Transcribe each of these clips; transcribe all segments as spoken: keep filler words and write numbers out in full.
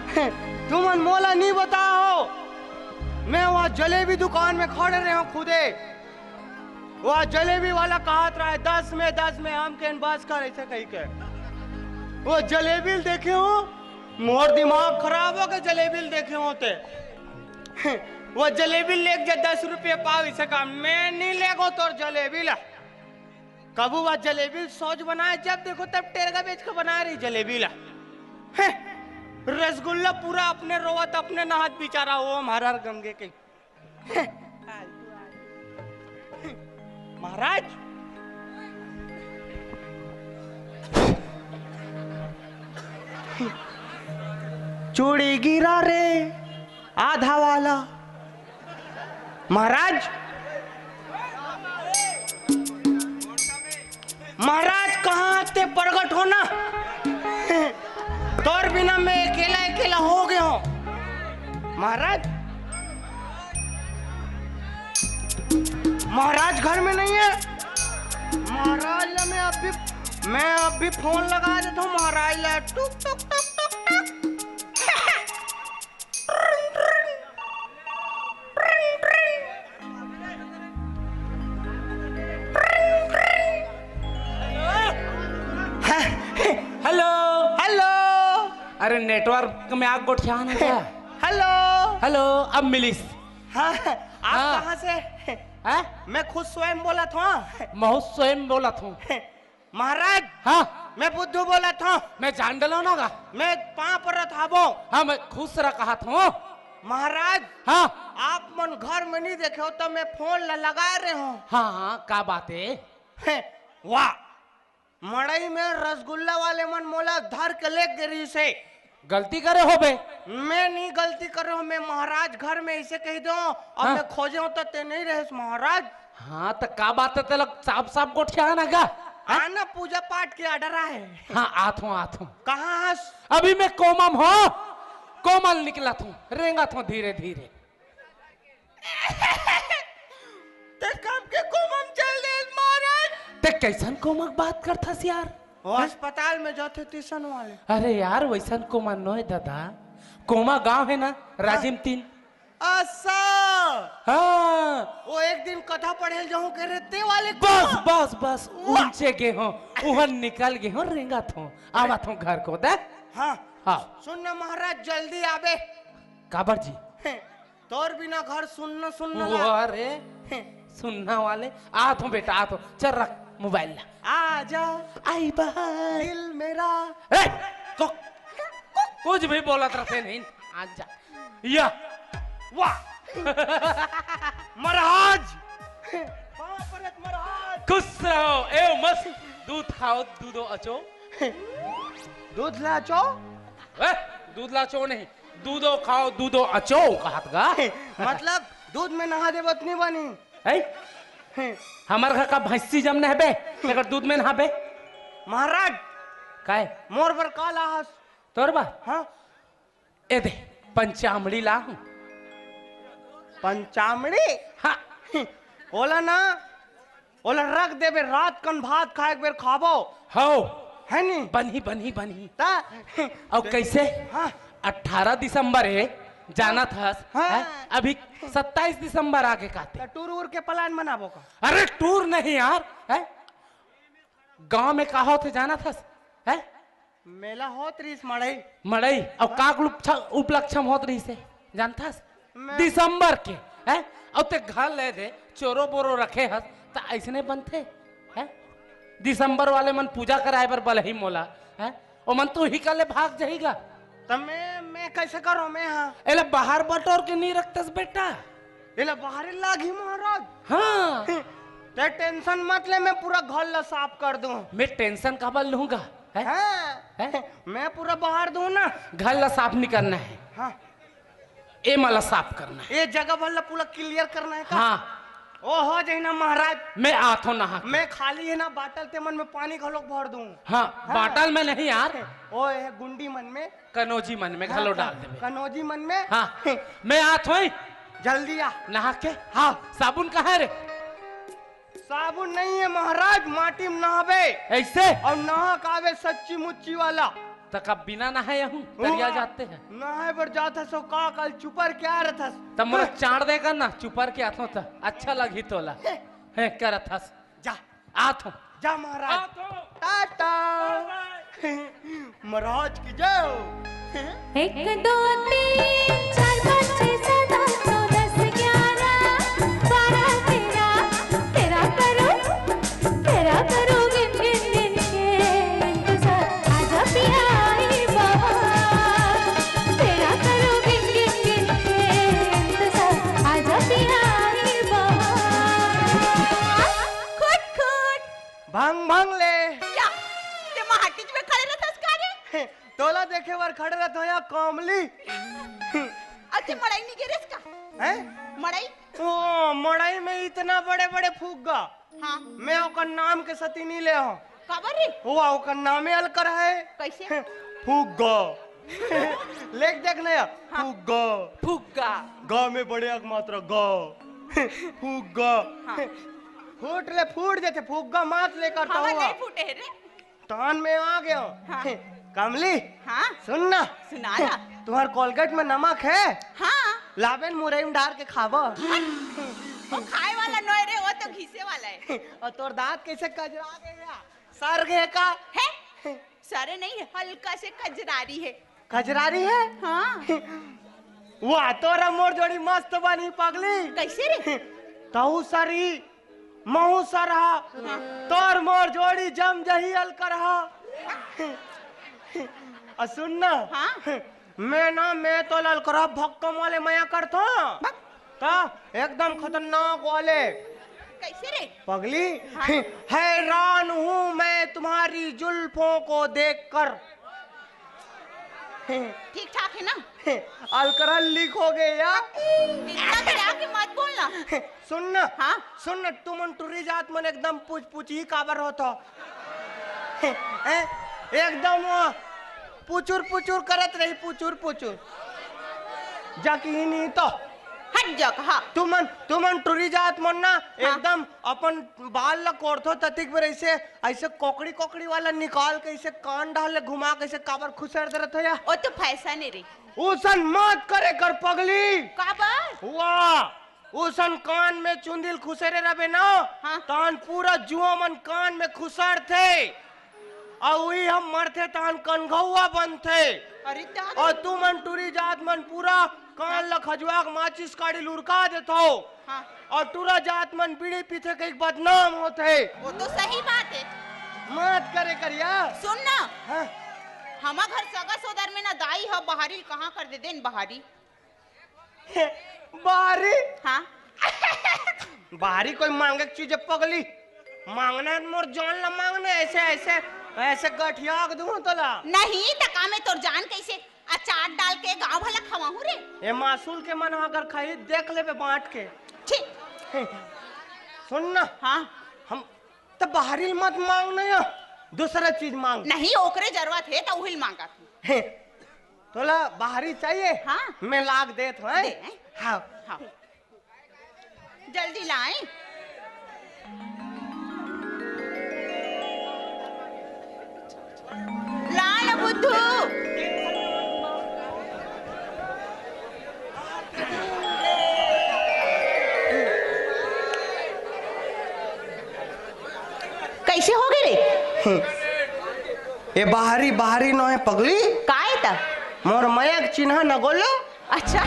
तुमन मोला नहीं बताओ, मैं वहाँ जलेबी दुकान में खड़े रहे हूँ खुदे। वह जलेबी वाला कहत रहा है, "दस में, दस में, हम केन बस कर," ऐसे कही के। वो जलेबी ल देखे हो, मोर दिमाग खराब हो गए जलेबी ल देखे होते। वो जलेबी लेके जा, दस रुपये पाव, इसे कहा, "मैं नहीं लेगो तोर जलेबी ला।" कबू बात जलेबी ल सौज बनाए, जब देखो तब टेरगा बेच के बना रही जलेबी ला। हैं, रसगुल्ला पूरा अपने रोवत, अपने नहात बेचारा, ओ महाराज गंगे के। हैं, महाराज, चूड़ी गिरा रे आधा वाला। महाराज, महाराज, कहाँ ते प्रगट हो ना? तोर बिना मैं अकेला अकेला हो गया हूँ। महाराज, महाराज घर में नहीं है। महाराज ला मैं अभी, मैं अभी फोन लगा देता हूँ महाराज ला। टुक, टुक, टुक, टुक, टुक। हेलो। हेलो। अरे, नेटवर्क में आग गोठिया ना क्या? हेलो। हेलो, अब मिलिस। हाँ, आप हाँ। कहाँ से? हैं? मैं खुद स्वयं बोलत हूँ। महू स्वयं बोलत हूँ। महाराज, हाँ। मैं बुद्धू बोलत हूँ। मैं जान डलो ना गा। मैं पाँव परत हाबो। हाँ, मैं खुश रह कहत हूँ। महाराज, हाँ। आप मन घर में नहीं देखे हो तो मैं फोन ला लगा रहे हूँ। हाँ, हाँ, का बात है? हैं, वाह, मड़ई में रसगुल्ला वाले मन मोला धर के ले गे रहिस हे। गलती करे होबे। मैं नहीं गलती करे हूँ, मैं महाराज घर में इसे कही दो, अब हाँ। मैं खोजे हूँ तो ते नहीं रहे महाराज। हाँ, तो का बात है, तेला साफ साफ गोठिया ना गा? आना, पूजा पाठ के ऑर्डर आए। हाँ, आत हूँ, आत हूँ। कहाँ हस? अभी मैं कोमा म हूँ, कोमा ल निकलत हूँ, रेंगत हूँ धीरे धीरे। ते कब के कोमा म चल दे महाराज? ते कैसन कोमा के बात करथस यार? वो हैं? अस्पताल में जाथे तिसन वाले। अरे यार, वैसन कोमा नोय दादा, कोमा गांव है ना, हाँ। राजिम तीन। अच्छा। हाँ। वो एक दिन कथा पढ़े जाऊं के रे, ते वाले बस, कोमा। बस, बस, वाह। उनचे गे हो, उहन निकल गे हो, रेंगत हो, आवत हो घर को दे। हाँ। हाँ। सुन ना महाराज, जल्दी आबे। काबर जी? तोर बिना घर सुन्न सुन्न ला। वाह रे, सुन्ना वाले। आत हूँ बेटा, आत हूँ। चल रख मोबाइल ला। आजा आई बहार। दिल मेरा। ए, को, कुछ भी बोलत रहते नहीं। आजा। या। वाह। महाराज। बाप रे महाराज। खुश रहो। ए मस्त। दूध खाओ, दूधो अचो। दूध ला अचो? ए, दूध ला अचो नहीं। दूधो खाओ, दूधो अचो कहत गा। मतलब दूध में नहा देबो त नहीं बनी? है? हैं। हमर घर का भैंसी जम नहबे, तेकर दूध में नहाबे। महाराज। काय? मोर बर का लाहस? तोर बर? हाँ। ए दे, पंचामड़ी ला हूँ। पंचामड़ी? हाँ। ओला ना, ओला रख देबे, रात कन भात खाए के बेर खाबो। हौ। है नी? बनही, बनही, बनही। ता? अउ कैसे? हाँ। अठारह दिसंबर है, जानत हस, हाँ। हैं? अभी सत्ताईस दिसंबर आगे काते। ता टूर वूर के प्लान बनाबो का? अरे टूर नहीं यार, हैं? गांव में का होथे जानत हस, हैं? मेला होत रहिस मड़ई। मड़ई, अउ का उपलक्ष-, उपलक्ष्य म होत रहिस हे, जानथस? मैं दिसंबर के, हैं? अउ ते घर ले दे, चोरो बोरो रखे हस, त अइसने बनथे, हैं? दिसंबर वाले मन पूजा कराए बर बलही मोला, हैं? ओमन तो हिका ले भाग जही गा। त मैं, मैं कैसे करो मैं, हाँ? एला बाहर बटोर के नहीं रखतस बेटा। एला बाहर लागी महाराज। हाँ। ते टेंशन मत ले, मैं पूरा घर ला साफ कर दूं। मैं टेंशन काबर लूंगा? हैं? हाँ। हैं? मैं पूरा बाहर दूं ना। घर ला साफ नहीं करना है। हाँ। ए मला साफ करना है। ए जगह भर ला पूरा क्लियर करना है का? हाँ। ओ हो जाए ना महाराज। मैं आथो नहा के। मैं खाली है ना बाटल ते मन में पानी घलोक भर दूं। हाँ, हाँ। बाटल में नहीं यार। ओ ए गुंडी मन में। कनोजी मन में हाँ, घलो डाल देबे। कनोजी मन में। हाँ। मैं आत होई। जल्दी आ। नहा के। हाँ। साबुन कहाँ है रे? साबुन नहीं है महाराज, माटी में नहाबे। ऐसे? अउ नहा के आबे सच्ची मुच्ची वाला। त का बिना नहाए हूँ, तरिया हुआ। जाते हैं। नहाए बर जात हस, का कल चुपर के आ रथस? त मोला चाड़ दे कर ना, चुपर के आथो त अच्छा लगही तोला। हे, करत हस। जा। आथो। जा महाराज। आथो। टाटा। बाय बाय। महाराज की जय हो। एक, दो, तीन, चार, पाँच, छः, सात, आठ, नौ, दस, ग्यारह, बारह, तेरह, तेरह करो, तेरह करो गिन गिन गिन के इंतजार। आजा पिया आई बहार, तेरह करो गिन गिन गिन के इंतजार। आजा पिया आई बहार। खुट खुट। भंग भंग ले। या, ते माटिच में खड़े रहथस का रे? तोला देखे बर खड़े रहत हो या कामली। अच्छा, मड़ई नहीं गिरेस का? हैं? मड़ई? ओ, मड़ई में इतना बड़े बड़े फुग्गा। हाँ। मैं ओकर नाम के सती नहीं ले हूँ। काबर रे? वो ओकर नामे अलकर है। कैसे? फुग्गा। लेख देख ना या। हाँ। फुग्गा। फुग्गा। ग में बड़े अक मात्रा ग। फुग्गा। हाँ। फूट ले, फूट देथे, फुग्गा मात लेकर तो हवा हुआ। नहीं फूटे है रे। तान में आ गया। हाँ। कमली, हाँ। सुन ना। सुना ना। तुम्हार कोलगेट में नमक है? हाँ। लाबेन मुरई में डाल के खाबो। वो खाए वाला नोय रे, वो तो घिसे वाला है। और तोर दांत कैसे कजरा गया? सर गए का? है? सरे नहीं, हल्का से कजरारी है। कजरारी है? हाँ। वाह, तोरा मोर जोड़ी मस्त बनी पगली। कैसे रे? तहू सरी, महू सरहा, हाँ। तोर मोर जोड़ी जम जही अलकरहा। आ सुन ना, हाँ। मैं ना, मैं तो ललकरहा भक्कम वाले मया करथो। भक- का? एकदम खतरनाक वाले। कैसे रे? पगली, हाँ। हैरान हूँ मैं तुम्हारी जुल्फों को देखकर। ठीक ठाक है ना? अलकरहा लीक हो गए या? इतना खड़ा के मत बोलना। सुन ना, हाँ? सुन ना, तुमन टुरी जात मन एकदम पुच पुच ही काबर होत हो? हैं? एकदम वो पुचुर पुचुर करत रही, पुचुर पुचुर। जाकी ही नहीं तो। हट जा, हाँ। तुमन, तुमन टुरी जात मन ना, हाँ। एकदम अपन बाल ला कोड़थो ततिक बर ऐसे, ऐसे कोकड़ी कोकड़ी वाला निकाल के ऐसे कान डाल ले घुमा के ऐसे काबर खुसर दे रहत हो या? ओ तो फैशन है रे। उसन मत करे कर पगली। काबर? वाह, उसन कान में चुंदिल खुसेरे रबे ना, हाँ। तान पूरा जुआ मन कान में खुसरथे। अउ उही हम मरथे तान कनघौआ बनथे। अरे दादा। अउ तुमन टुरी जात मन पूरा कान ला खजुआ के माचिस काड़ी लुढ़का देथो। हाँ। अउ टुरा जात मन बीड़ी पीथे कहिके बदनाम होथे। वो तो सही बात है। मत करे करिया। सुन ना। हाँ। हमा घर सगा सोदर में ना दाई ह बहारी कहाँ कर दे देन बहारी। बाहरी? हाँ। बाहरी कोई मांगे के चीज है पगली? मांगना है तो मोर जान ला मांगना, ऐसे, ऐसे, ऐसे गठिया के दूं तोला। नहीं, त का मैं तोर जान कैसे अचार डाल के गांव भला खवाहूं रे? ए मासूल के मन अगर खाई, देख लेबे बांट के। छी। सुन ना। हाँ। हम त बाहरी मत मांग ना या, दूसरा चीज मांग। नहीं, ओकरे जरूरत है त उहिल मांगा तू। हे, तोला बाहरी चाहिए? हाँ। मैं लाग देत हूँ, हैं? दे, हैं? हाँ। हाँ। जल्दी लाए। ला ना बुद्धू। कैसे हो गए रे? ए बाहरी, बाहरी नो है पगली। काय त? मोर मया के चिन्हा न गोलो। अच्छा।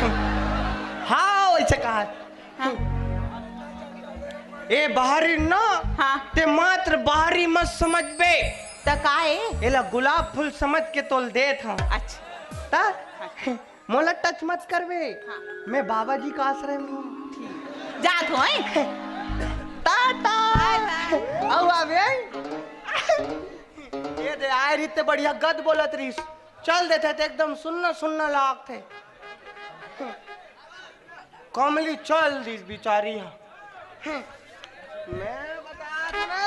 हाँ, वैसे कहा। हाँ। ए बाहरी न, हाँ। ते मात्र बाहरी मत समझबे। त का ए? एला गुलाब फूल समझ के तोल देत हूँ। अच्छा। त? हाँ। मोला टच मत करबे। हाँ। मैं बाबा जी का आश्रय में हूँ। ठीक। जात हो, हैं? टाटा। बाय बाय। अउ आबे, हैं? ये दे, आए रहिस ते बढ़िया गद बोलत रहिस। चल देथे ते एकदम सुन्ना सुन्ना लागथे। कमली चल दिस बिचारी ह। मैं बता दूं ना।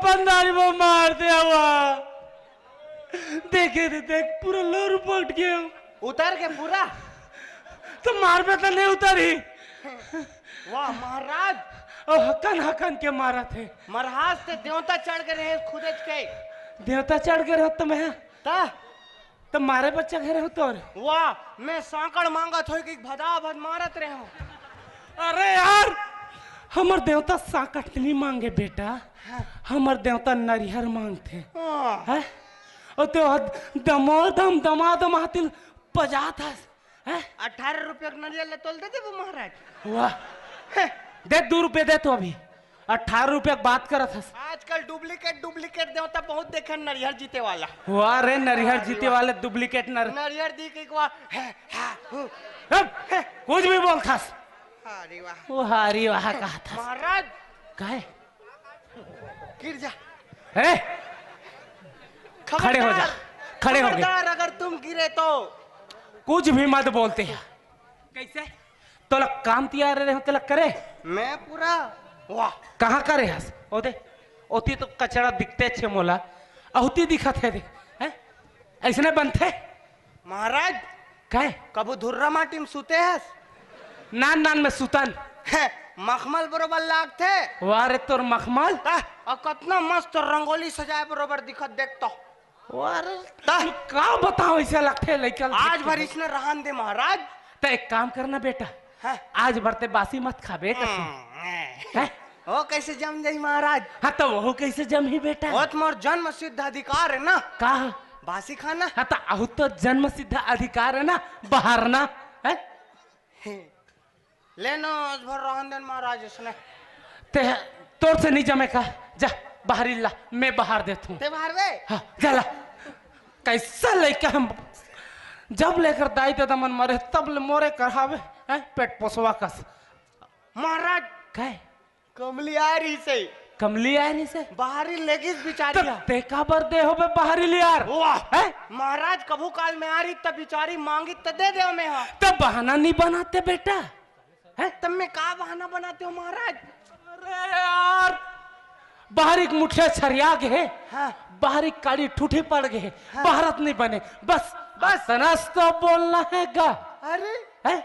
पंदारी में मार दे हवा। देखे रे, देख, पूरा लोर पट गया। उतर के पूरा? तो मार पे तो नहीं उतरी। वाह महाराज। ओ, हकन हकन के मारत हे। महाराज ते देवता चढ़ के रहे खुदे के। देवता चढ़ के रहत तो मैं ता? तो मारे बच्चा घेरे हो तोर। वाह, मैं सांकड़ मांगत होई कि भदा भद मारत रहे हो। अरे यार, हमर देवता सांकट नहीं मांगे बेटा। हाँ। हमर देवता नरिहर मांगथे। हाँ। हैं? ओ तो हद-, दमादम, दमादम हाथिल पजात हस। हैं? अठारह रुपया के नरियल ले तोल दे देबो महाराज। वाह। हैं? दे दू रुपया दे तो अभी। अठारह रुपया के बात करत हस। आजकल डुप्लीकेट, डुप्लीकेट देवता बहुत देखे नरिहर जीते वाला। वाह रे, नरिहर जीते वाले डुप्लीकेट नर- नरिहर दी के एक बार, है, है, हूँ। हट, कुछ भी बोलत हस। अरे वाह। वो हरी वाह कहत हस। महाराज। काहे? गिर जा। ए? खड़े हो जा। खबरदार, खड़े हो गए। खबरदार, अगर तुम गिरे तो। कुछ भी मत बोलते हैं। कैसे? तोला काम तियार रहे हो, तेला करे? मैं पूरा, वाह। कहाँ करे हस? ओ दे, ओती तो कचरा दिखते छे मोला। अहुती दिखत है दे। हैं? ऐसने बनथे? महाराज, काहे? कभू धुर्रा माटी में सुते हस? नान नान में सुतन। हैं, मखमल बरोबर लागथे। वाह रे तोर मखमल। ता, अउ कतना मस्त रंगोली सजाए बरोबर दिखत देख तो। वाह रे, ता। तू का बताओ, ऐसा लगथे लइका ल आज देख के। भर इसने रहन दे महाराज। त एक काम करना बेटा, हाँ। आज भर ते बासी मत खाबे कथे। हम्म, हैं? ओ कैसे जम जाई महाराज? हाँ, तो वहू कैसे जमही बेटा? ओ तो मोर जन्म सिद्ध अधिकार है ना। का? बासी खाना। हाँ, तो अहू तो जन्म सिद्ध अधिकार है ना, बहारना, हैं? ले ना, आज भर रहन देन महाराज इसने। ते तोर से नहीं जमे का? जा, बाहरी ला, मैं बहार देत हूँ। ते बहारबे? हाँ, जा ला। कैसा लइका हम, जब लेकर दाई ददा मन मरे, तब ले मोरे करावे, हैं? पेट पोसवा कस। महाराज, काहे? कमली आ रही से। कमली आ रही से? बाहरी लेगिस बिचारी तो हा। ते काबर दे होबे बाहरी लियार? वाह। हैं? महाराज, कभू काल में आ रही त बिचारी मांगी त दे दे मैं हा। तब बहाना नहीं बनाते बेटा। हैं? तब मैं का बहाना बनाते हो महाराज? अरे यार, बाहरी एक मुठिया छरिया गे हे। हाँ। बाहरी काड़ी ठूठी पड़ गे हे। हाँ। बहारत नहीं बने। बस, बस। बस। तनस तो बोलना है गा। अरे। हैं?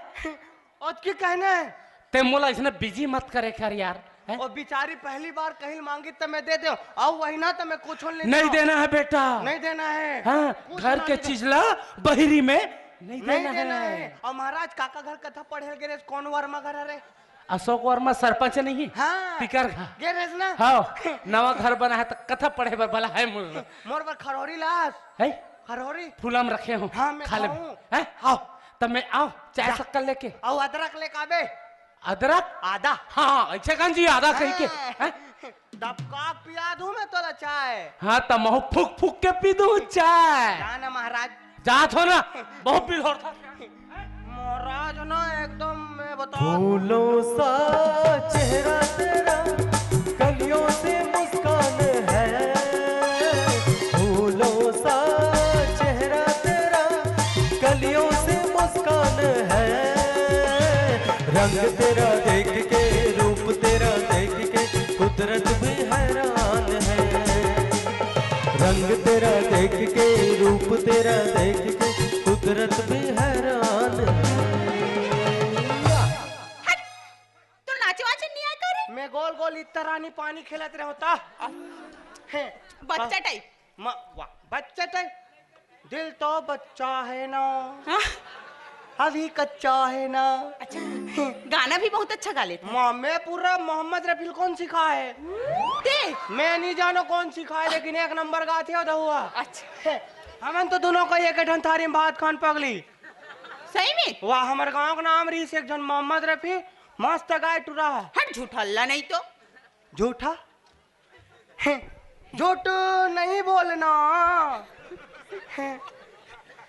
आज की कहना है? ते मोला इसने बिजी मत करे कर यार, हैं? ओ बिचारी पहली बार कहीं मांगी त मैं दे दे, अउ वही ना त मैं कुछ नहीं नहीं देना है बेटा। नहीं देना है। हाँ, कुछ घर ना के नहीं चीज ला बहिरी में नहीं नहीं देना देना है। है। अउ महाराज काका घर कथा पढ़े गे रेस, कौन वर्मा घर हरे? अशोक वर्मा सरपंच नहीं? हाँ। तिकर घर। गे रेस ना? हाँ, नवा घर बना है त कथा पढ़े बर भला है मुल। मोर बर खरौरी लास। है? खरौरी? फूला में रखे हूँ। हाँ, मैं खा ले। खाऊं। हैं? आओ, तब मैं आओ, चाय जा। शक्कर लेके। आओ, अदरक लेके आबे। अदरक? आदा। हाँ, ऐसे कौन जी आदा कही के? हाँ। हैं? डबका पिया दूं मैं तोला चाय। हाँ, त महू फूक फूक के पी दूं चाय। जा ना महाराज। जात हो ना, बहुत बिल होत हे। महाराज ना एकदम मैं बता फूलों सा चेहरा तेरा, कलियों से मुस्कान है। फूलों सा चेहरा तेरा, कलियों से मुस्कान है। रंग तेरा देख के, रूप तेरा देख के, कुदरत भी हैरान है। रंग तेरा देख के, रूप तेरा देख के, कुदरत भी हैरान है। हट! तोर नाचे वाचे नहीं आय का रे? मैं गोल गोल इत्ता रानी पानी खेलत रहे होता। हैं। बच्चा टाइप। म-, वाह, बच्चा टाइप। दिल तो बच्चा है ना, हाँ? अभी कच्चा है ना। अच्छा, गाना भी बहुत अच्छा गा लेते हैं। माँ, मैं पूरा मोहम्मद रफी ल कौन सिखाए? ते? मैं नहीं जानो कौन सिखाए, लेकिन एक नंबर गाते हो दहुआ। अच्छा। हमन तो दोनों को एक ठन थारी में भात खान पगली। सही में? वाह, हमर गांव के नाम रहीस एक झन मोहम्मद रफी, मस्त गाय टुरा है। हट, झूठल्ला नहीं तो। झूठा? हैं, झूठ नहीं बोलना। हैं,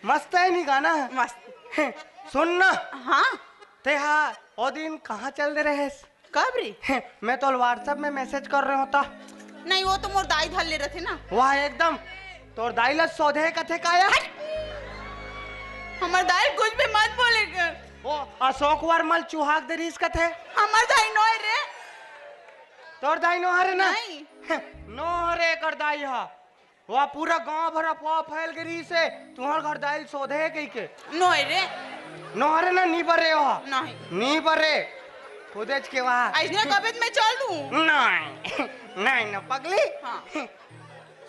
मस्त है नी गाना? मस्त। हैं, सुन ना। हाँ। ते हा, ओ दिन कहाँ चल दे रहेस? कब रे? हैं, मैं तो WhatsApp में message कर रहे होता। नहीं, वो तो मोर दाई धर ले रथे ना। वाह, एकदम। तोर दाई ला सौधे कथे का या? हट! हमर दाई कुछ भी मत बोले कर। ओ, अशोक वर्मा ल चुहाक दे रहीस कथे। हमर दाई नोय रे। तोर दाई नोहरे ना? नहीं। नोहरे कर दाई हा। वह पूरा गांव भर अफवाह फैल गई से, तुम्हार घर दाई ल सोधे है कही के। नोहरे। नोहरे ना, नी बरे हो। नहीं। नी बरे। खुदेच के वहा। ऐसने कबे त मैं चल दूं। नहीं। नहीं ना पगली। हाँ।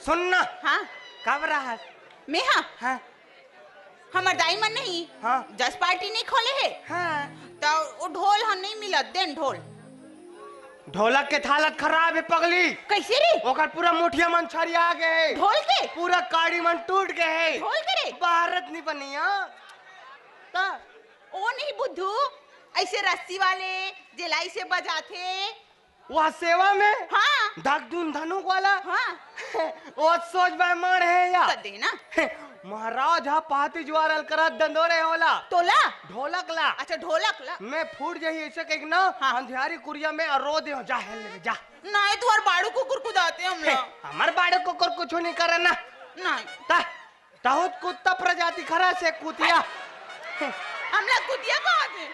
सुन ना। हाँ। कब रहा? मैं हाँ। हाँ। हमर दाई मन नहीं, हाँ। जस पार्टी नहीं खोले हे। हाँ। त वो ढोल ह नहीं मिलत, देन ढोल। ढोलक के त हालत खराब हे पगली। कैसे रे? ओकर पूरा मुठिया मन छरिया गे हे। ढोल के? पूरा काड़ी मन टूट गे हे। ढोल के रे? बारत नहीं बनिया। त ओ नहीं बुद्धू, ऐसे रस्सी वाले, जेला ऐसे बजाथे। वह सेवा में? हाँ। धकधुन धनुक वाला? हाँ। ओ सोच भाई मार है या? कर दे ना। महाराज हा पहाती जुआर अलकरत दंदोरे होला। तोला? ढोलक ला। अच्छा, ढोलक ला। मैं फूट जाही ऐसे कहिके ना, हाँ। अंधियारी कुरिया में रो दे, जा हेल ले, जा। नहीं, तुहर बाड़ू कुकुर कुदाथे हमला। हमर बाड़ू कुकुर कुछु नहीं करे ना। नहीं। ता, तहुत कुत्ता प्रजाति खरा से कुतिया। हमला कुतिया कहाथे।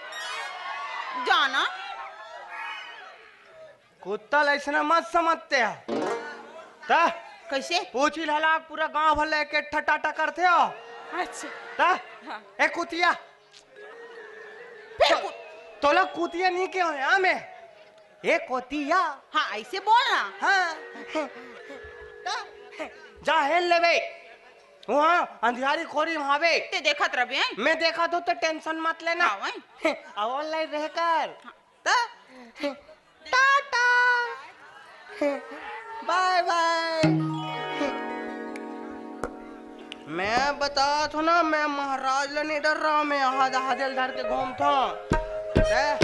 जाना। कुत्ता ल अइसना मत समझते ह। त कैसे? पूछी हला पूरा गांव भर लेके ठटाटा करथे हो। अच्छा। त हाँ। ए कुतिया। फिर तो, कु- तोला कुतिया नहीं के हो, हाँ मैं। ए कुतिया। हाँ, ऐसे बोलना। हाँ। त जा हेल लेबे। वहाँ अंधियारी खोरी में हावे। ते देखत रहिबे, हैं? मैं देखत हूँ तो टेंशन मत लेना। हाँ, वही। अब ऑनलाइन रह कर। हाँ। त टाटा। बाय बाय। मैं बतात हूँ ना, मैं महाराज ल नहीं डर रहा, मैं हाथ हाथ ल धर के घूमत हूँ। हैं?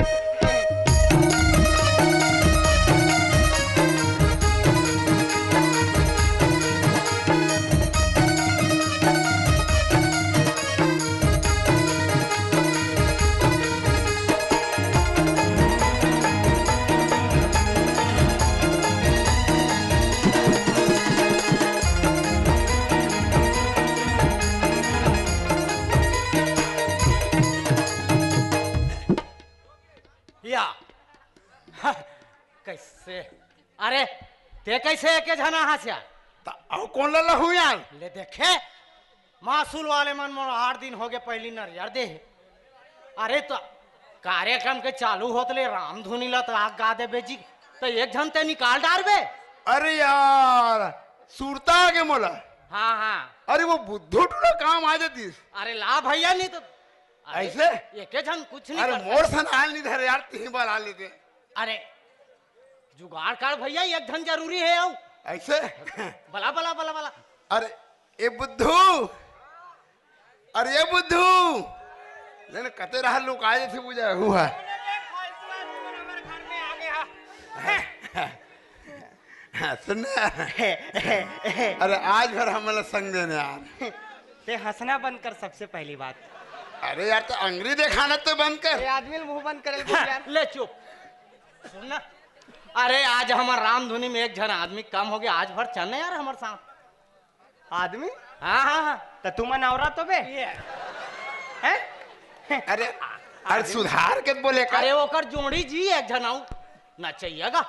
या। कैसे? अरे, ते कैसे एके झना हस यार? त अउ कोन ला लहू यार? ले देखे, मासुल वाले मन मोर आठ दिन होगे पहिली नरियर दे हे। अरे त कार्यक्रम के चालू होत ले रामधुनी ला त आग गा देबे जी, त एक झन ते निकाल डारबे। अरे यार, सुरता आगे मोला। हाँ, हाँ। अरे वो बुद्धू टूरा काम आ जातिस। अरे ला भैया, नहीं तो अरे, ऐसे? एके झन कुछ नहीं अरे कर मोर सकत। सन हाल नहीं धरे यार, तिही बला लेते। अरे, जुगाड़ कर भैया, एक झन जरूरी हे अउ। ऐसे? बला, बला, बला, बला। अरे, ए बुद्धू, अरे ए बुद्धू, लेने कते रहा लुकाए थे बुझा हुआ। हाँ, सुन ना। अरे आज भर हमला संग देने यार। ते हंसना बंद कर सबसे पहली बात। अरे यार, तो अंगरी देखाना तो बंद कर। ए आदमी ल मुंह बंद करे ल बोल यार। ले चुप। सुन ना। अरे आज हमर रामधुनी में एक झन आदमी कम होगे, आज भर चल ना यार हमर साथ। आदमी? हाँ, हाँ, हाँ। त तुमन औरत होबे? ये। हैं? अरे, अरे सुधार के बोले का? अरे ओकर जोड़ी जी एक झन अउ नचइया गा।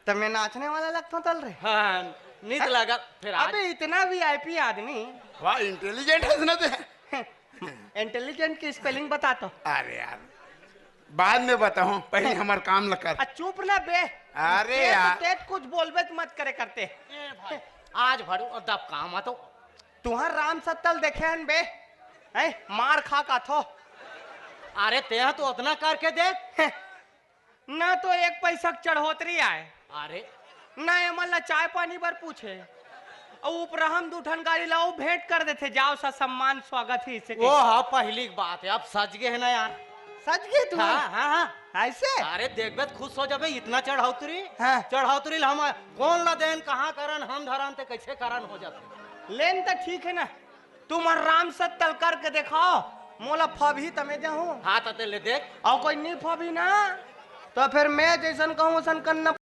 त मैं नाचने वाला लगता हूँ तल रे? हाँ, नित लगा। फिर आज अबे इतना वीआईपी आदमी। वाह, इंटेलिजेंट है इसने तो। इंटेलिजेंट की स्पेलिंग बता तो। अरे यार, बाद में बताऊं, पहले हमार काम ल कर। आ, चुप ना बे। अरे ते तो यार। तेज कुछ बोलबे त मत करे करते। ए भाई, आज भरू और दब काम आ तो। तुहर राम सत्तल देखे हन बे, हैं? मार खा का थो। अरे ते तो उतना करके देख। ना तो एक पैसा के चढ़ोतरी आए। अरे। ना एमन ला चाय पानी बर पूछे। अउ उपराहम दू ठन गाड़ी ला अउ भेंट कर देथे, जाओ सा सम्मान स्वागत ही इसे वो कहिथे। हाँ, पहली की बात है, अब सज गए है ना यार। सज गए तू? हाँ, हाँ, हाँ। ऐसे? अरे देखबे त खुश हो जाबे, इतना चढ़ौतरी। हाँ। चढ़ौतरी ला हम कौन ला देन, कहाँ करन, हम धरन ते कैसे करन हो जाते। लेन त ठीक है ना, तुमन राम सत्तल करके देखाओ, मोला फबही त मैं देहूं। हाँ, त ते ले देख। अउ कोई नहीं फबही ना, त फिर मैं जैसन कहूं वैसन करना